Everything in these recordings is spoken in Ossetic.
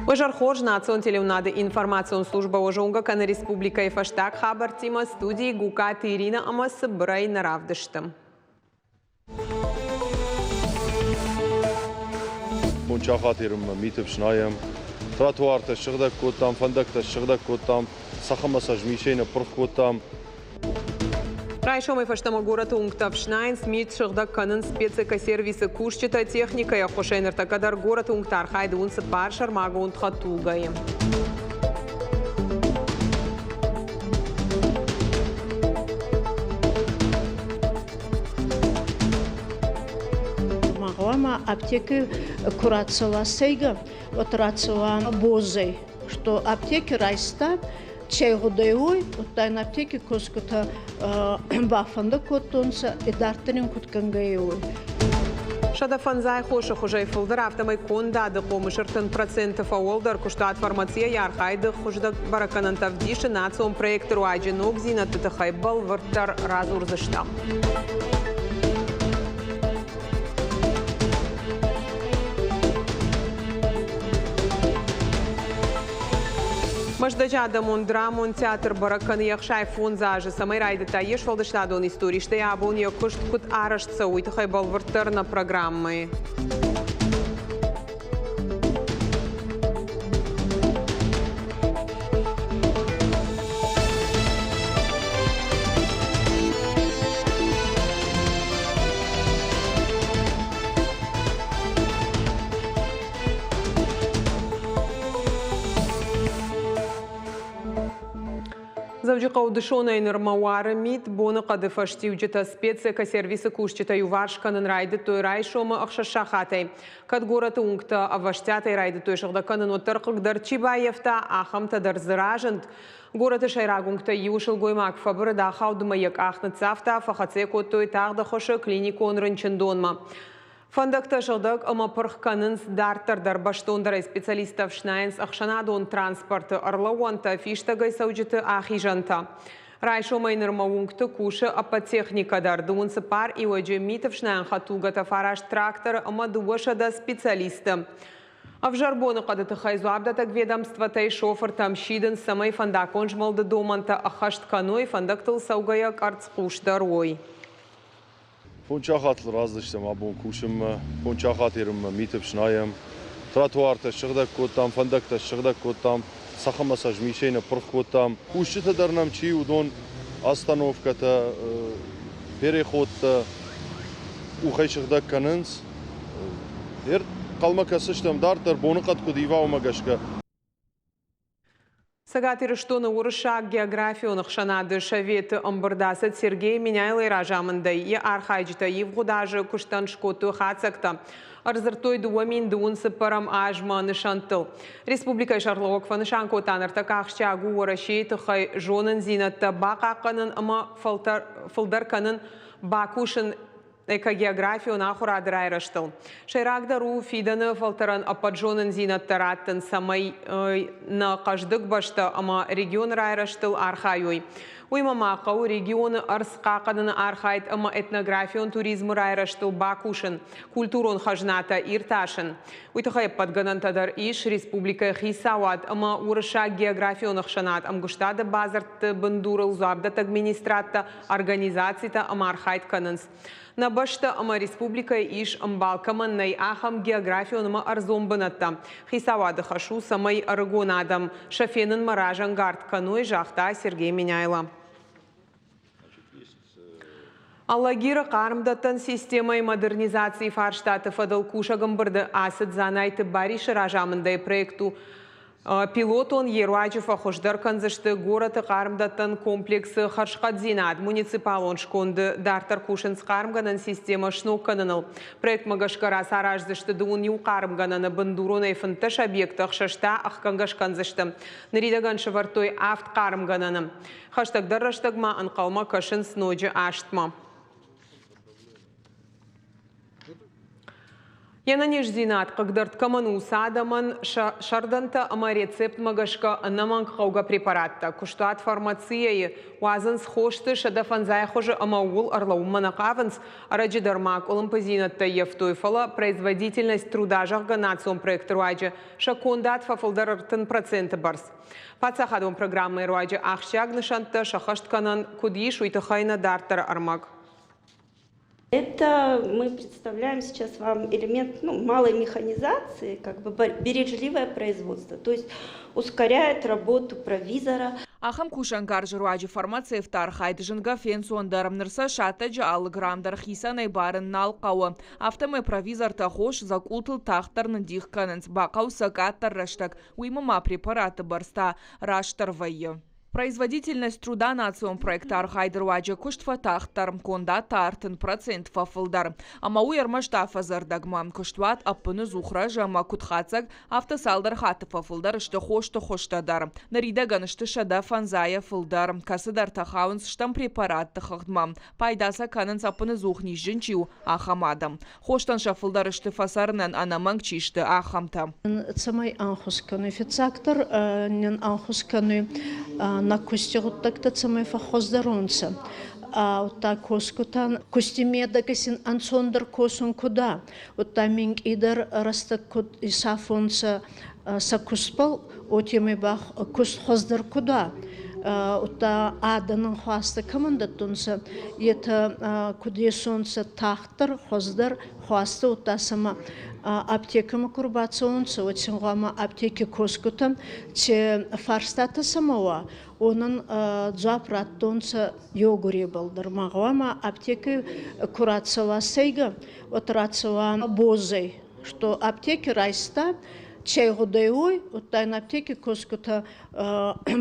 Уӕ хорз национ телеуынады информацион службӕ уӕ зонгӕ кӕны республикӕйы фӕстаг хабӕрттимӕ студийы Гукаты Иринӕ ӕмӕ цыбырӕй нӕ равдысты. Бончахатирмӕ миты фснайӕм, тротуартӕ ссыгъдӕг кодтам, фӕндӕгтӕ ссыгъдӕг кодтам, цӕхӕмӕ сӕ змисӕй ныппырх кодтам. Райсомӕй фӕстӕмӕ горӕты уынгтӕ ӕфснайынц, мит сыгъдӕг кӕнынц спецэкосервисы кусджытӕ, техникӕйы ӕххуысӕй ныртӕккӕ дӕр горӕты уынгты архайды уын цыппар сӕрмагонд хӕдтулгӕйы. Ма гъӕуама аптеки ку рацӕуа сӕйгӕ, уӕд рацӕуа бозӕй, что аптеки райста, чей гъудӕй уой, удта ин аптеки косгутӕ бафӕндӕ кодтонцӕ, идарддӕр ин куд кӕнгӕй уой. 150 хосы хуызӕй фылдӕр, афтӕмӕй кондады хъомыс 30% фӕуӕлдӕр куыстуат фармацийӕ архайды хуыздӕр бӕрӕггӕнӕнтӕ ӕвдисы национ проекты руаджы ногдзинӕдты тыххӕй бӕлвырддӕр радзурдзыстӕм. Мӕздӕджы адӕмон драмон театр бӕрӕг кӕны йе 65 азы, цӕмӕй райдыдта йе сфӕлдыстадон истори, стӕй абон йӕ куыст куыд арӕзт цӕуы, уый тыххӕй бӕлвырддӕр нӕ программӕйы. Дзӕуджыхъӕуы дысонӕй нырмӕ уары мит. Боныхъӕды фӕстиуджытӕ спецэкосервисы кусджытӕ иуварс кӕнын райдыдтой райсомы 6 сахатӕй. Кӕд горӕты уынгтӕ ӕвӕстиатӕй райдыдтой сыгъдӕг кӕнын, уӕддӕр хъыгдӕр чи баййӕфта, ахӕмтӕ дӕр дзы разынд. Горӕты сӕйраг уынгтӕй иу сылгоймаг фӕбырыд ахаудмӕ йӕ къах ныццавта, фӕхӕццӕ кодтой тагъд ӕххуысы клиникон рынчындонмӕ. Фӕндӕгтӕ сыгъдӕг ӕмӕ пырх кӕнынц дарддӕр дӕр бӕстондӕрӕй специалисттӕ ӕфснайынц ӕхсӕнадон транспорты ӕрлӕууӕнтӕ, фистӕгӕй цӕуджыты ахизӕнтӕ. Райсомӕй нырмӕ уынгты кусы ӕппӕт техникӕ дӕр. Дыууын цыппар иуӕджы митыфснайӕн хӕдтулгӕтӕ фараст тракторы ӕмӕ 200 специалисты. Ӕвзӕр боныхъӕды тыххӕй дзуапдӕттӕг ведомствотӕй шофыртӕм сидынц, цӕмӕй фӕндаггон змӕлды домӕнтӕ ӕххӕст кӕной, фӕндӕгтыл цӕугӕйӕ къӕрцхъусдӕр уой. Фондз сахатыл раздзыстӕм абон кусынмӕ, фондз сахат ерынмӕ миты фснайӕм. Тротуартӕ ссыгъдӕг кодтам, фӕндӕгтӕ ссыгъдӕг кодтам, цӕхӕмӕ сӕ змисӕй ныппырх кодтам. Кусджытӕ дӕр нӕм чи, уыдон остановкӕтӕ, переходтӕ къухӕй сыгъдӕг кӕнынц. Ӕнхъӕлмӕ кӕсдзыстӕм дарддӕр, боныхъӕд куыд ива, уымӕ гӕсгӕ. Цӕгат Ирыстоны Уырыссаг географион ӕхсӕнады советы ӕмбырд ацыд Сергей Меняйлойы разамындӕй. Йӕ архайджытӕ ивгъуыд азы куыстӕн скодтой хатдзӕгтӕ. Ӕрдзырдтой 2024 азмӕ нысӕнттыл. Республикӕйы сӕргълӕууӕг фӕнысан кодта, ныртӕккӕ ахсджиаг у Уӕрӕсейы тыххӕй зонындзинӕдтӕ бахъахъхъӕнын ӕмӕ фылдӕр кӕнын, бакусын экогеографион ахуырады райрӕзтыл. Сӕйрагдӕр у фидӕны фӕлтӕрӕн ӕппӕт зонындзинӕдтӕ раттын, цӕмӕй нӕ хъӕздыг бӕстӕ ӕмӕ регионы райрӕзтыл архайой. Уыимӕ ма хъӕуы регионы ӕрдз хъахъхъӕныны архайд ӕмӕ этнографион туризмы райрӕзтыл бакусын, культурон хӕзнатӕ иртасын. Уый тыххӕй ӕппӕт гӕнӕнтӕ дӕр ис республикӕйы хицауад ӕмӕ Уырыссаг географион ӕхсӕнад ӕмгуыстады бадзырдты бындурыл дзуапдӕттӕг министрадтӕ, организацитӕ ӕмархайд кӕнынц. Нӕ бӕстӕ ӕмӕ республикӕйы ис, ӕмбал кӕмӕн нӕй, ахӕм географион ӕмӕ ӕрдзон бынӕттӕ. Хицауады хӕс у, цӕмӕй ӕрыгон адӕм сӕ фенынмӕ разӕнгард кӕной, загъта Сергей Меняйло. Алагиры хъармдӕттӕн системӕйы модернизацийы фарстаты фӕдыл кусӕг ӕмбырды ацыд Дзанайты Барисы разамындӕй проект у Пилотон йе руаджы фӕхуыздӕр кӕндзысты горӕты хъармдӕттӕн комплексы хӕрзхъӕддзинад. Муниципалон сконды дарддӕр кусынц хъармгӕнӕн системӕ сног кӕныныл. Проектмӕ гӕсгӕ рацараздзысты дыууын иу хъармгӕнӕны бындуронӕй 15 объекты ӕхсӕзтӕ ӕхгӕнгӕ скӕндзысты. Ныридӕгӕн сӕвӕрдтой авд хъармгӕнӕны. Хӕстӕгдӕр рӕстӕгмӕ ӕнхъӕлмӕ кӕсынц ноджы астмӕ. Йе нӕниздзинад хъыгдӕрд кӕмӕн у, уыцы адӕмӕн сӕ сӕрдӕнтӕ ӕмӕ рецептмӕ гӕсгӕ ӕнӕмӕнг хъӕугӕ препараттӕ куыстуат Фармация-йы уадзынц хосты 150 хуызы ӕмӕ ууыл ӕрлӕууынмӕ нӕ хъавынц. Ӕрӕджы дӕр ма къуылымпыдзинӕдтӕ ӕййӕфтой, фӕлӕ производительность труда, зӕгъгӕ, национ проекты руаджы сӕ кондад фӕфылдӕр 30% бӕрц. Паддзахадон программӕйы руаджы ахсджиаг нысӕнттӕ сӕххӕст кӕнӕн куыд ис, уый тыххӕй нӕ дарддӕры ӕрмӕг. Это мы представляем сейчас вам элемент, ну, малой механизации, как бы бережливое производство, то есть ускоряет работу провизора. Ахӕм кусӕнгарзы руаджы фармацевты архайд зынгӕ фенцондӕр. Ныр сӕ сӕттӕджы алы грамм дӕр хицӕнӕй барын нал хъӕуы. Афтӕмӕй провизортӕ хос дзӕкъултыл тагъддӕр ныддих кӕнынц, бахъӕуы сӕ къаддӕр рӕстӕг, уыимӕ ма препаратты бӕрц та растдӕр вӕййы. Производительность труда национ проекты архайды руаджы куыст фӕтагъддӕр, кондад та 30% фӕфылдӕр. Ӕмӕ уый ӕрмӕст афӕдзы ӕрдӕгмӕ. Куыстуат ӕппыныдзух рӕзы ӕмӕ куыд хатдзӕг, афтӕ цалдӕр хатты фӕфылдӕр сты хосты хуызтӕ дӕр. Ныридӕгӕн сты 150-йӕ фылдӕр, кӕцыдӕртӕ хауынц стӕм препаратты хыгъдмӕ. Пайда сӕ кӕнынц ӕппыныдзух низджын чи у, ахӕм адӕм. Хостӕн сӕ фылдӕр сты фӕцӕрынӕн ӕнӕмӕнг чи сты, ахӕмтӕ. Цӕмӕй ӕнхус кӕнуй? Фиццагдӕр нин ӕнхус кӕнуй нӕ кусти гъуддӕгтӕ цӕмӕй фӕххуӕздӕр унцӕ. Удта косгутӕн кусти медӕгӕ син ӕнцондӕр косун куд ӕ, удта минкъийдӕр рӕстӕг куд исафонцӕ сӕ кустбӕл, уотемӕй ба куст хуӕздӕр куд уа, удта адӕнӕн хуастӕ кӕмӕн дӕттунцӕ, етӕ куд есонцӕ тагъддӕр, хуӕздӕр хуастӕ, удта сӕмӕ аптекӕмӕ ку рбацӕуонцӕ, уӕд син гъӕуама аптеки косгутӕн ци фарстатӕ сӕмӕ уа, уонӕн дзуапп раттонцӕ еугуребӕл дӕр. Ма гъӕуама аптеки ку рацӕуа сӕйгӕ, уӕд рацӕуа бозӕй, что аптеки райста, чей гъудӕй уой, удта ин аптеки косгутӕ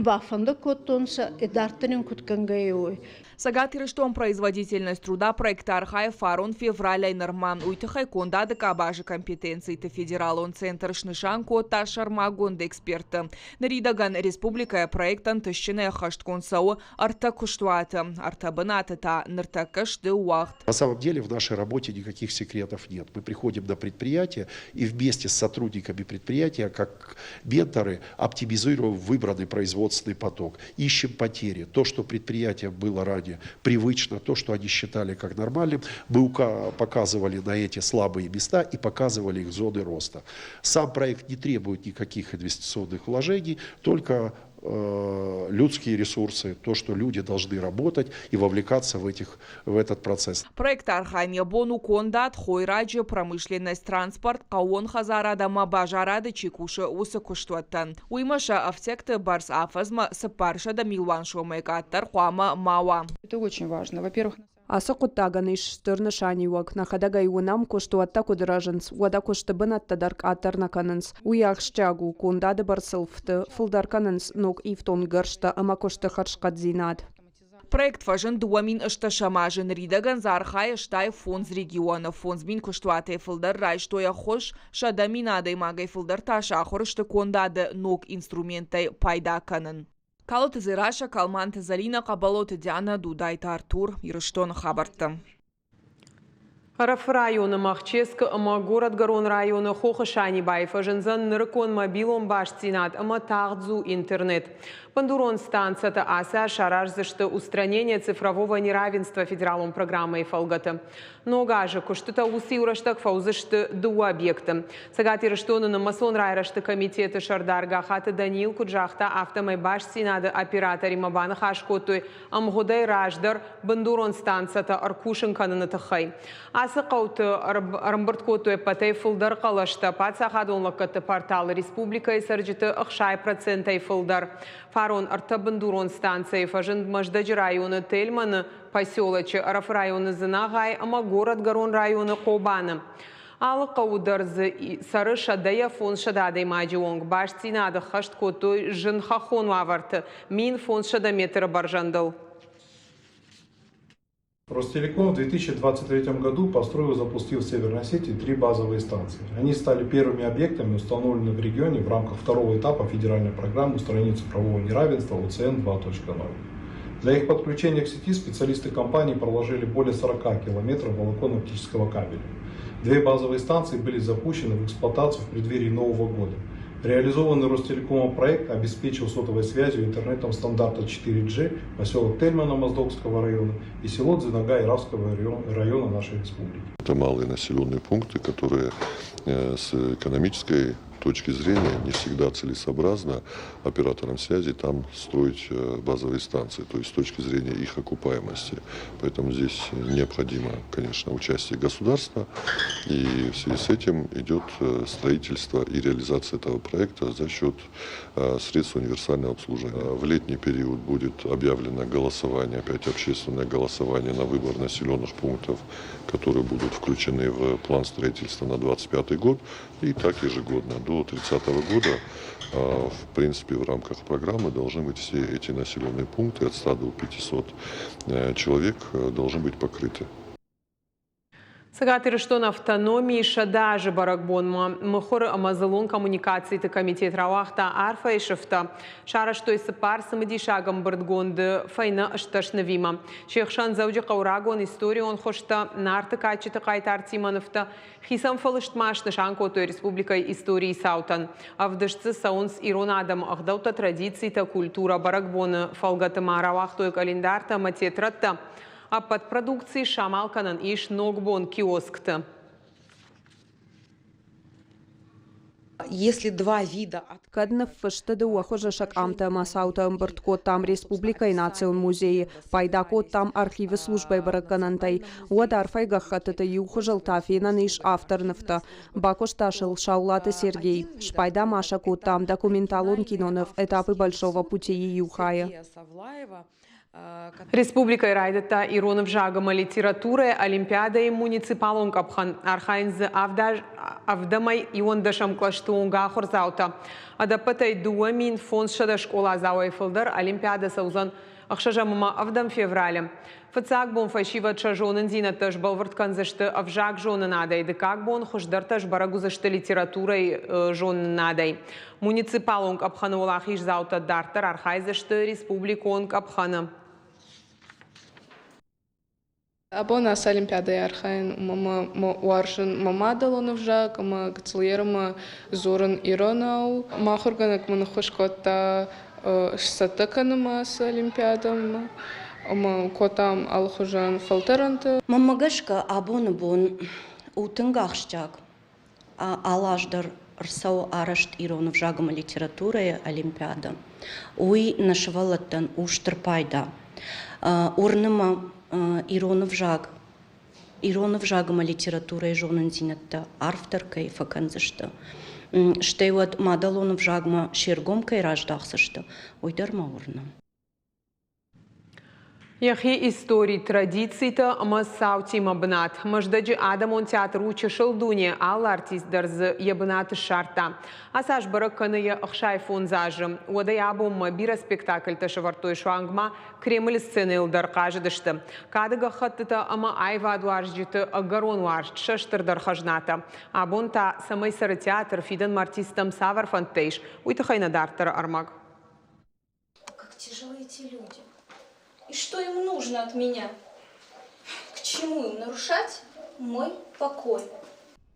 бафӕндӕ кодтонцӕ, идарддӕр ин куд кӕнгӕй уой. Цӕгат Ирыстон производительность труда проекты архайы фарон февралӕй нырмӕ. Уый тыххӕй кондады къабазы компетенциты федералон центр снысан кодта сӕрмагонд экспертты. Ныридӕгӕн республикӕйы проект ӕнтыстджынӕй ӕххӕстгонд цӕуы ӕртӕ куыстуаты, ӕртӕ бынаты та ныртӕккӕ сты уӕгъд. На самом деле в нашей работе никаких секретов нет. Мы приходим на предприятие и вместе с сотрудниками предприятия, как менторы, оптимизируем выбранный производственный поток, ищем потери. То, что предприятие было ранее привычно, то, что они считали как нормальным, мы показывали на эти слабые места и показывали их зоны роста. Сам проект не требует никаких инвестиционных вложений, только людские ресурсы, то, что люди должны работать и вовлекаться в этот процесс. Проекты архайын йӕ бон у кондад, хойраджы, промышленность, транспорт, хъӕууон хӕдзарад ӕмӕ базарады чи кусы, уыцы куыстуӕттӕн. Уыимӕ сӕ ӕфтиӕгты бӕрц афӕдзмӕ 400 милуан сомӕй къаддӕр хъуамӕ ма уа. Это очень важно. Во-первых, Ацы хъуыддагӕн ис стыр нысаниуӕг. Нӕхӕдӕг ӕй уынӕм, куыстуӕттӕ куыд рӕзынц, уӕдӕ куысты бынӕттӕ дӕр къаддӕр нӕ кӕнынц. Уый ахсджиаг у, кондады бӕрцыл фты, фылдӕр кӕнынц ног ифтонггӕрзтӕ ӕмӕ куысты хӕрзхъӕддзинад. Проект фӕзынд 2008 азы, ныридӕгӕн дзы архайы 85 регионы, 5000 куыстуатӕй фылдӕр райстой ӕххуыс, 100 000 адӕймагӕй фылдӕр та сахуыр сты кондады ног инструменттӕй пайда кӕнын. Калоты Дзерассӕ, Калманты Зӕлинӕ, Хъӕбӕлоты Дианӕ, Дудайты Артур, Ирыстоны хабӕрттӕ. Ӕрӕфы районы Махческы ӕмӕ Горӕтгӕрон районы Хохы Санибайы фӕзындзӕн нырыккон мобилон бастдзинад ӕмӕ тагъддзу интернет. Бындурон станцӕтӕ ацы аз сараздзысты «Устранение цифрового неравенства» федералон программӕйы фӕлгӕты. Ног азы куыстытӕ уыцы иу рӕстӕг фӕуыдзысты дыууӕ объекты. Цӕгат Ирыстоны нымӕцон райрӕзты комитеты сӕрдар Гахаты Даниил куыд загъта, афтӕмӕй бастдзинады операторимӕ баныхас кодтой ӕмгъуыдӕй раздӕр бындурон станцӕтӕ ӕркусын кӕныны тыххӕй. Ацы хъӕуты ӕрӕмбырд кодтой ӕппӕтӕй фылдӕр хъӕлӕстӕ паддзахадон лӕггӕдты порталы республикӕйы цӕрджыты 60%-ӕй фылдӕр. Фарон ӕртӕ бындурон станцӕйы фӕзынд Мӕздӕджы районы Тельманы поселочы, Ӕрӕфы районы Дзынагъайы ӕмӕ Горӕтгӕрон районы Хъобаны. Алы хъӕуы дӕр дзы цӕры 100-йӕ 500 адӕймаджы онг. Бастдзинад ӕххӕст кодтой зын хӕххон уавӕрты 1500 метры бӕрзӕндыл. Ростелеком в 2023 году построил и запустил в Северной Осетии три базовые станции. Они стали первыми объектами, установленными в регионе в рамках второго этапа федеральной программы устранения цифрового неравенства УЦН 2.0. Для их подключения к сети специалисты компании проложили более 40 километров волоконно-оптического кабеля. Две базовые станции были запущены в эксплуатацию в преддверии Нового года. Реализованный Ростелекомом проект обеспечил сотовой связью и интернетом стандарта 4G поселок Тельмана Моздокского района и село Дзинага Иравского района нашей республики. Это малые населенные пункты, которые с экономической точки зрения не всегда целесообразно операторам связи там строить базовые станции, то есть с точки зрения их окупаемости. Поэтому здесь необходимо, конечно, участие государства, и в связи с этим идет строительство и реализация этого проекта за счет средств универсального обслуживания. В летний период будет объявлено голосование, опять общественное голосование на выбор населенных пунктов, которые будут включены в план строительства на 2025 год, и так ежегодно до 30 года, в принципе, в рамках программы должны быть все эти населенные пункты от 100 до 500 человек должны быть покрыты. Цӕгат Ирыстоны автономийы 100 азы бӕрӕгбонмӕ мыхуыры ӕмӕ дзыллон коммуникациты комитет рауагъта арфӕйы сыфтӕ. Сарӕзтой цыппар цымыдисаг ӕмбырдгонды фӕйнӕ 18 нывимӕ. Се хсӕн Дзӕуджыхъӕуы рагон историон хуызтӕ, Нарты кадджыты хъайтартимӕ нывтӕ, Хицӕн фӕлыст ма снысан кодтой республикӕйы историйы цаутӕн. Ӕвдыст дзы цӕуынц ирон адӕмы ӕгъдӕуттӕ, традицитӕ, культурӕ. Бӕрӕгбоны фӕлгӕты ма рауагътой къӕлиндартӕ ӕмӕ тетрӕдтӕ. Ӕппӕт продукци самал кӕнӕн ис Ногбон киоскты. Если два вида Кӕд ныффысты дыууӕ хуызы сӕ къамтӕ ӕмӕ цаутӕ ӕмбырд кодтам республикӕйы национ музейы, пайда кодтам архивы службӕйы бӕрӕггӕнӕнтӕй, уӕд арфӕйы гӕххӕттыты иу хуызыл та фенӕн ис авторы нывтӕ. Бакуыста сыл Саулаты Сергей. Спайда ма сӕ кодтам документалон киноныв «Этапы большого пути»-йы иу хайы. Республикӕйы райдыдта ирон ӕвзаг ӕмӕ литературӕйы олимпиадӕйы муниципалон къӕпхӕн. Архайынц дзы ӕвдӕмӕй иуӕндӕсӕм кълӕсты онг ахуырдзаутӕ. Ӕдӕппӕтӕй 2500 скъоладзауӕй фылдӕр олимпиадӕ цӕудзӕн ӕхсӕзӕм ӕмӕ ӕвдӕм февралы. Фыццаг бон фӕсивӕд сӕ зонындзинӕдтӕ сбӕлвырд кӕндзысты ӕвзагзонынадӕй, дыккаг бон хуыздӕртӕ сбӕрӕг уыдзысты литературӕйы зонынадӕй. Муниципалон къӕпхӕны уӕлахиздзаутӕ дарддӕр архайдзысты республикон къӕпхӕны. Абон ацы олимпиадӕйы архайын ӕмӕ уарзын мӕ мадӕлон ӕвзаг ӕмӕ гыццыл ерымӕ дзурын иронау. Мӕ ахуыргӕнӕг мын ӕххуыс кодта сцӕттӕ кӕнынмӕ ацы олимпиадӕмӕ ӕмӕ кодтам алыхуызон фӕлтӕрӕнтӕ. Мӕнмӕ гӕсгӕ, абоны бон у тынг ахсджиаг. Алы аз дӕр ӕрцӕуы арӕзт ирон ӕвзаг ӕмӕ литературӕйы олимпиадӕ. Уый нӕ сывӕллӕттӕн у стыр пайда. Уырны мӕ, ирон ӕвзаг ирон ӕвзаг ӕмӕ литературӕйы зонындзинӕдтӕ арфдӕр кӕй фӕкӕндзысты, стӕй уӕд мадӕлон ӕвзагмӕ се ргом кӕй раздахдзысты, уый дӕр мӕ уырны. Йӕхи истори, традицитӕ ӕмӕ цаутимӕ бынат. Мӕздӕджы адӕмон театр у чысыл дуне, алы артист дӕр дзы йӕ бынат ссардта. Ацы аз бӕрӕг кӕны йӕ 65 азы. Уӕдӕй абонмӕ бирӕ спектакльтӕ сӕвӕрдтой суанг ма Кремлы сценӕйыл дӕр хъазыдысты. Кады гӕххӕттытӕ ӕмӕ аивадуарзджыты ӕгӕрон уарзт сӕ стырдӕр хӕзнатӕ. Абон та, цӕмӕй цӕры театр, фидӕнмӕ артисттӕм цавӕр фӕндтӕ ис, уый тыххӕй нӕ дарддӕры ӕрмӕг. Как тяжелы эти люди. И что им нужно от меня? К чему им нарушать мой покой?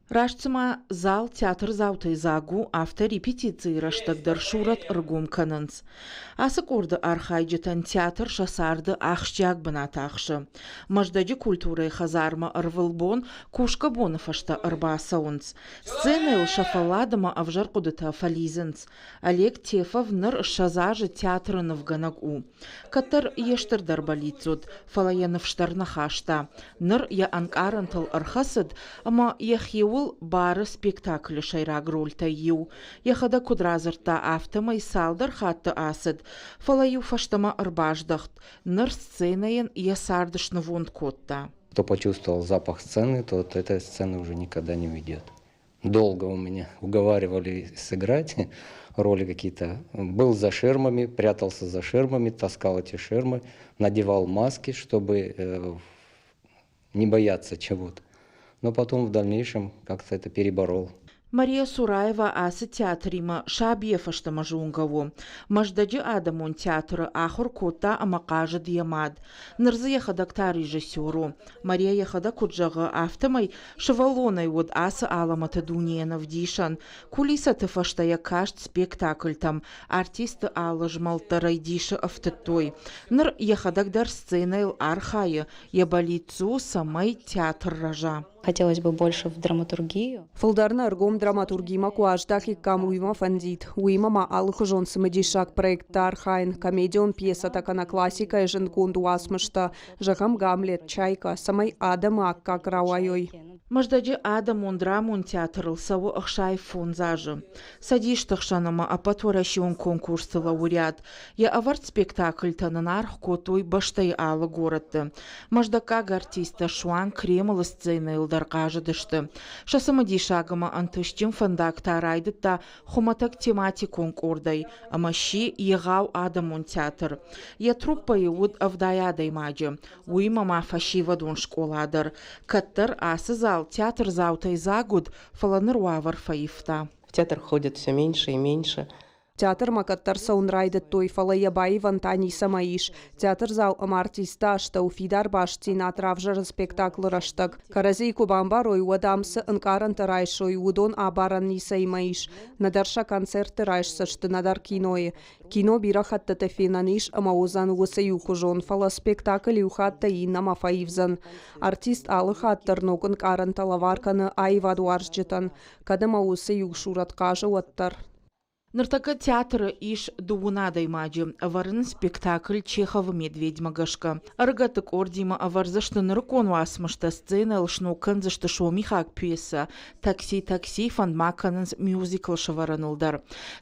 Раст цыма зал театрдзаутӕй дзаг у, афтӕ репетицийы рӕстӕг дӕр сурӕт ӕргом кӕнынц. Ацы къорды архайджытӕн театр сӕ царды ахсджиаг бынат ахсы. Мӕздӕджы культурӕйы хӕдзармӕ ӕрвылбон кусгӕ боны фӕстӕ ӕрбацӕуынц. Сценӕйыл сӕ фӕллад ӕмӕ ӕвзӕр хъуыдытӕ фӕлидзынц. Олег Тефов ныр 20 азы театры нывгӕнӕг у. Кӕддӕр йе стырдӕр бӕллиц уыд, фӕлӕ йӕ ныфс дӕр нӕ хаста. Ныр йӕ ӕнкъарӕнтыл ӕрхӕцыд ӕмӕ йӕхиуыл бары спектаклы сӕйраг рольтӕй иу. Йӕхӕдӕг куыд радзырдта, афтӕмӕй цалдӕр хатты ацыд, фӕлӕ-иу фӕстӕмӕ ӕрбаздӕхт. Ныр сценӕйӕн йӕ цард снывонд кодта. Кто почувствовал запах сцены, тот этой сцены уже никогда не уйдет. Долго у меня уговаривали сыграть роли какие-то. Был за ширмами, прятался за ширмами, таскал эти ширмы, надевал маски, чтобы не бояться чего-то. Но потом в дальнейшем как-то это переборол. Мария Сураева ацы театримӕ сабийӕ фӕстӕмӕ зонгӕ у. Мӕздӕджы адӕмон театры ахуыр кодта ӕмӕ хъазыд йӕ мад. Ныр дзы йӕхӕдӕг та режиссер у. Мария йӕхӕдӕг куыд зӕгъы, афтӕмӕй сывӕллонӕй уыд ацы алӕмӕты дунейӕн ӕвдисӕн. Кулисӕты фӕстӕ йӕ каст спектакльтӕм, артисты алы змӕлд дӕр ӕй дисы ӕфтыдтой. Ныр йӕхӕдӕг дӕр сценӕйыл архайы, йӕ бӕллиц у, цӕмӕй театр рӕза. Хотелось бы больше в драматургию. Фылдӕр нӕ ӕргом драматургимӕ куы аздӕхиккам, уый мӕ фӕндид. Уыимӕ ма алыхуызон цымыдисаг проектты архайын, комедион пьесӕтӕ кӕнӕ классикӕйы зындгонд уацмыстӕ, зӕгъӕм, Гамлет, Чайка, цӕмӕй адӕмы аккаг рауайой. Мӕздӕджы адӕмон драмон театрыл цӕуы 65 азы. Цӕдисты хсӕн ӕмӕ ӕппӕтуӕрӕсеон конкурсты лауреат. Йӕ ӕвӕрд спектакльтӕн ын аргъ кодтой бӕстӕйы алы горӕтты. Мӕздӕггаг артисттӕ суанг Кремлы сценӕйыл дӕр хъазыдысты. Сӕ цымыдисаг ӕмӕ ӕнтыстджын фӕндаг та райдыдта хуымӕтӕг тематикон къордӕй ӕмӕ сси егъау адӕмон театр. Йӕ труппӕйы уыд 70 адӕймаджы, уыимӕ ма фӕсивӕдон скъола дӕр. Кӕддӕр ацы зал театрдзаутӕй дзаг уыд, фӕлӕ ныр уавӕр фӕивта. В театр ходят все меньше и меньше. Театрмӕ кӕддӕр цӕуын райдыдтой, фӕлӕ йӕ баивӕн та ницӕмӕ ис. Театрдзау ӕмӕ артисты астӕу фидар бастдзинад равзӕры спектаклы рӕстӕг. Кӕрӕдзийы куы бамбарой, уӕд ам цы ӕнкъарӕнтӕ райсой, уыдон абарӕн ницӕимӕ ис. Нӕдӕр сӕ концертты райсдзысты, нӕдӕр кинойы. Кино бирӕ хӕттыты фенӕн ис ӕмӕ уыдзӕн уыцы иухуызон, фӕлӕ спектакль иу хаттӕй иннӕмӕ фӕивдзӕн. Артист алы хатт дӕр ног ӕнкъарӕнтӕ лӕвар кӕны аивадуарзджытӕн, кӕд ӕмӕ уыцы иу сурӕт хъазы, уӕддӕр. Ныртӕккӕ театры ис дыууын адӕймаджы. Ӕвӕрынц спектакль Чеховы «Медведь»-мӕ гӕсгӕ. Ӕрыгӕтты къордимӕ ӕвӕрдзысты нырыккон уацмыстӕ, сценӕйыл сног кӕндзысты сомихаг пьесӕ «Такси, такси», фӕнд ма кӕнынц мюзикл сӕвӕрыныл дӕр.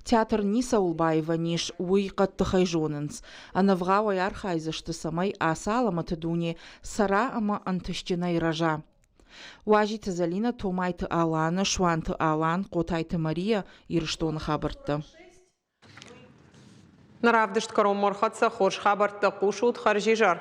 Театр ницӕуыл баивӕн ис, уый хъӕддыхӕй зонынц. Ӕнӕвгъауӕй архайдзысты, цӕмӕй ацы алӕмӕты дуне цӕра ӕмӕ ӕнтыстджынӕй рӕза. Уазиты Зӕлинӕ, Томайты Алана, Суанты Алан, Хъотайты Мария, Ирыстоны хабӕрттӕ. Нӕ равдыст кӕронмӕ ӕрхӕццӕ хорз хабӕрттӕ хъусут хӕрзизӕр.